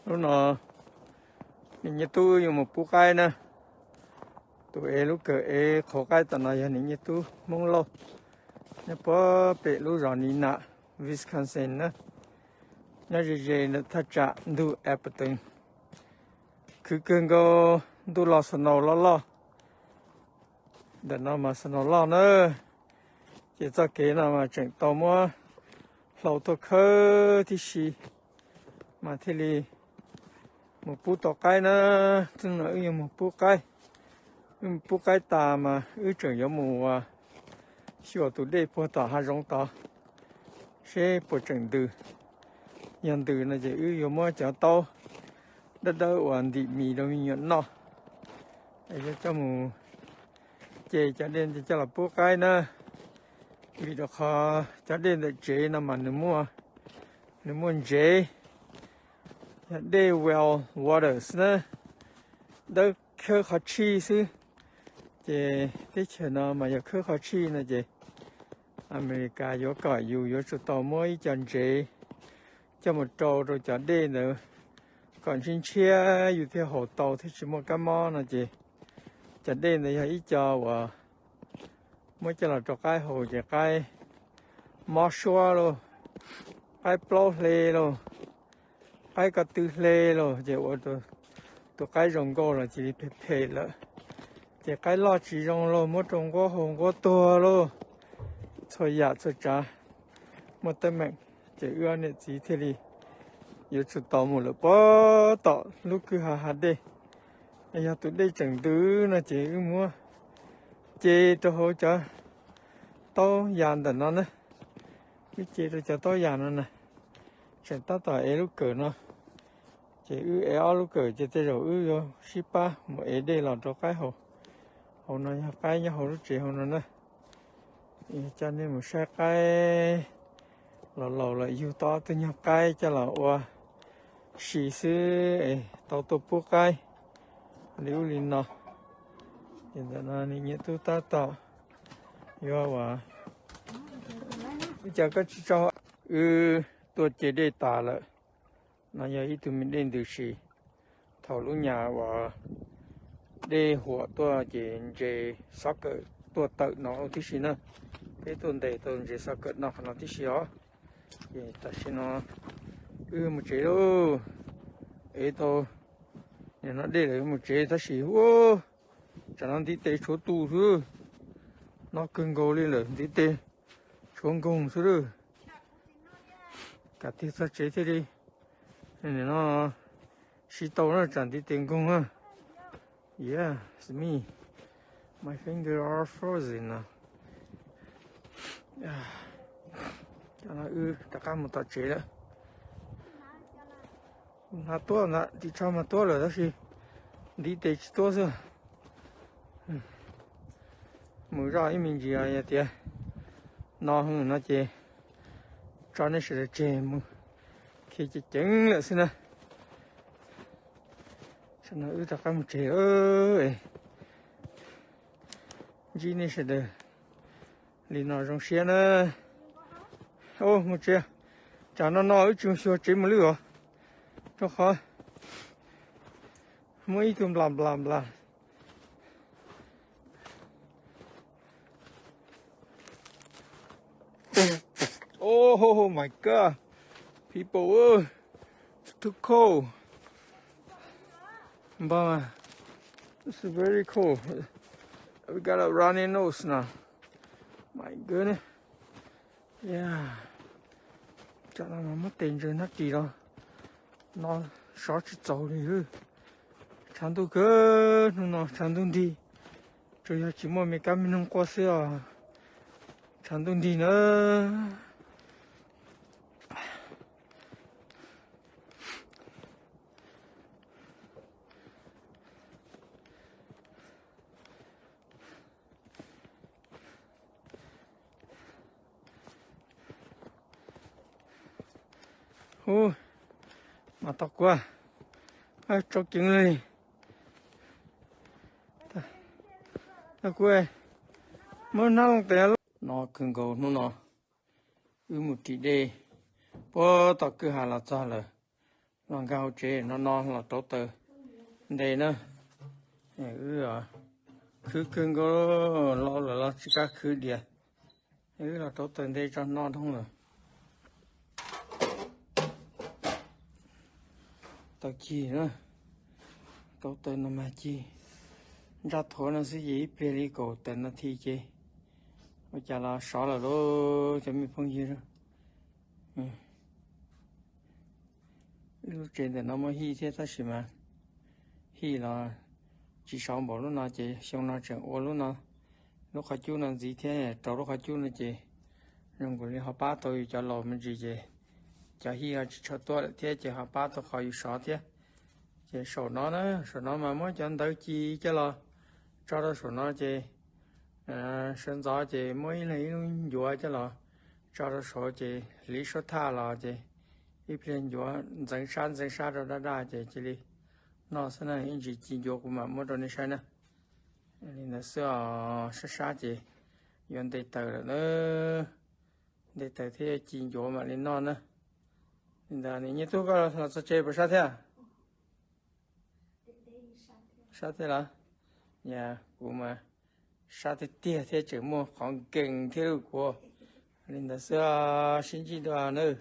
Lub no niam Nyiaj Tub wb yuav mus pub qaib na. Tus ev lub kawm ev qhuav qaib tom no yog niam Nyiaj Tub Hmoob Lauj, nyob puag pem lub zos Nina, Wisconsin na, nyob ze ze ntawm thaj tsam ntug Appleton. Khwv kawg nkaus, ntuj los snow loj loj. Ntawm no mas snow loj na, ces txoj kev no mas tseem tau muab hlau tuaj khawb tib si mas thiaj li mus pub tau qaib na. Hnub no wb yuav mus pub qaib. Wb mus pub qaib tas mas wb tseem yuav mus xyuas tus dej puag tom hav zoov tod seb puas tseem ntws. Yog ntws no ces wb yuav muab cov taub dawb dawb uas ntim mis rau me nyuam noj, yuav coj mus ce cov dej coj los pub qaib na. Vim rau qhov cov dej ntawm tsev no mas nws muaj, nws muaj ntsev, yog dej well waters na, dawb khawb qhov tshij xwb. Ces teb chaws no mas yog khawb qhov tshij no ces Amelikas yuav kom yus yuav tsum tau muab ib co ntsev coj mus rau rau cov dej ntawd kom ntshiab ntshiab yus thiaj haus tau thiaj tsis muaj kab mob no ces cov dej ntawd yog ib co uas muab coj los rau qaib haus ces qaib mob suab lauj, qaib plaub hle lauj, qaib ko tw hle lauj, ces ua rau tus qaib zoo nkauj los cia li phem phem lawm. Ces qaib loj tsis zoo lauj, muab rau nquab haus nquab tuag lauj, txhua yam txhua tsav muaj teeb meem. Ces wb ob niam txiv thiaj li yuav tsum tau mus lawm puag tom lub kwj ha hav dej. Yog tus dej tseem ntws no ces wb muab ce rau hauv cov taub yas ntawm no na. Wb ce rau cov taub yas no na, tseem tab tom ev lub kawm no. Ces wb ev ob lub kawm ces tej zaum wb yuav sib pab mus ev dej los rau qaib haus. Hauv no yog qaib nyob hauv lub tsev hauv no na. Coj nej mus saib qaib los laus lawm yug tau ob tug nyuag qaib coj los ua si xwb es tau tuaj pub qaib li ub li no. Ces ntawm no niam Nyiaj Tub tab tom yuav ua, ib cas koj tsis tso, wb tuaj ce dej tas lawm. No yog ib tug me dej ntws si. Thaum lub nyam uas dej huam tuaj ces ntses xov kawm tuaj tawm no tib si na. Peb tuaj ntes tau ntses xov kawm no qhov no tib si os. Ces tam sim no wb mus tsev lauj. Ev tau nim no dej lawm mus tsev tab sis ua, tsam no ntiv tes tshuav tus xwb. No kawg nkaus li lawm ntiv tes tshuav nkoog xwb lawm. Kam tig txog tsev thiaj li, nim no siv tau na tsam ntiv tes nkoog na. Yes, me. My finger are frozen now. Cov no wb rov qab mus tom tsev lawm. Hnav tuab ntag, ris tsho mas tuab lawm tab sis ntiv tes tsis tuab xwb. Mus zoj ib me ntsis yog tias no no ces tso nej sawv daws tseg mus khi ceev ceev lawm xwb na. Tam no wb rov qab mus tsev lawm. Ntsib nej sawv daws li no zoo siab na. Mus tsev, tsam no no wb tsis xyuas tsev mus lwj os, rau qhov muaj ib tug nplas nplas nplas. Oh my God, people, it's too cold. But it's very cold. We got a runny nose now. My goodness. Yeah. Tsam no mas muab tes ntsaws hnab ris los no sov tsis txaus li. Tshav ntuj kawg hnub no, tshav ntuj nrig. Tsuas yog tsis muaj me kab me noog quaj xwb os. Tshav ntuj nrig na. Ub, mas tau kuv, tsau ceev li. Tau kuv, muab hnab looj tes. No kawg nkaus hnub no, wb mus ris dej puag tom kwj ha los txog lawm. Los nkag hauv tsev no no los rauv taws nte na. Wb khwv kawg nkaus, los lawm los tsis kam khwv dias. Wb los rauv taws nte tso no dhau lawm. Taws cig na, rauv taws no mas cig ntsaj thuav no xwb ces ib pliag li kaum tawm nas this ces ua cas los sov lawm lauj cov me phooj ywg. Wb lub tsev ntawm no muaj hij thiab tab sis mas hij los tsis sov npaum lub no ces xyoo no tseem ua lub no, lub qhov cub no ntxiv thiab rau lub qhov cub no ces zoo nkaus li ho pab tau yus cov laus me ntsis ces cov hij ho tsis tshua tuaj lawm thiab ces ho pab tau qhov yus sov thiab. Ces saum no na, saum no mas muab cov ntawv ci coj los tso rau saum no ces sawv ntxov ces muab ib leeg ib lub ncuav coj los tso rau saud ces hliv suab thaj los ces ib pliag ncuav ntxeev sab ntxeev sab rau daj daj ces cia li noj xwb na. Ib ntsis ci ncuav kuv mam muab rau nej saib na. Li ntawd xwb os, sab sab ces yuav nte taws lawm na. Nte taws thiab ci ncuav mam li noj na. Li ntawd nyiaj tub koj los txog tsev puas sab thiab? Sab thiab los? Yog kuv mas sab tiag tiag thiab tseem muaj qhov nkees thiab lauj kuv. Li ntawd xwb, sib ntsib dua nawb.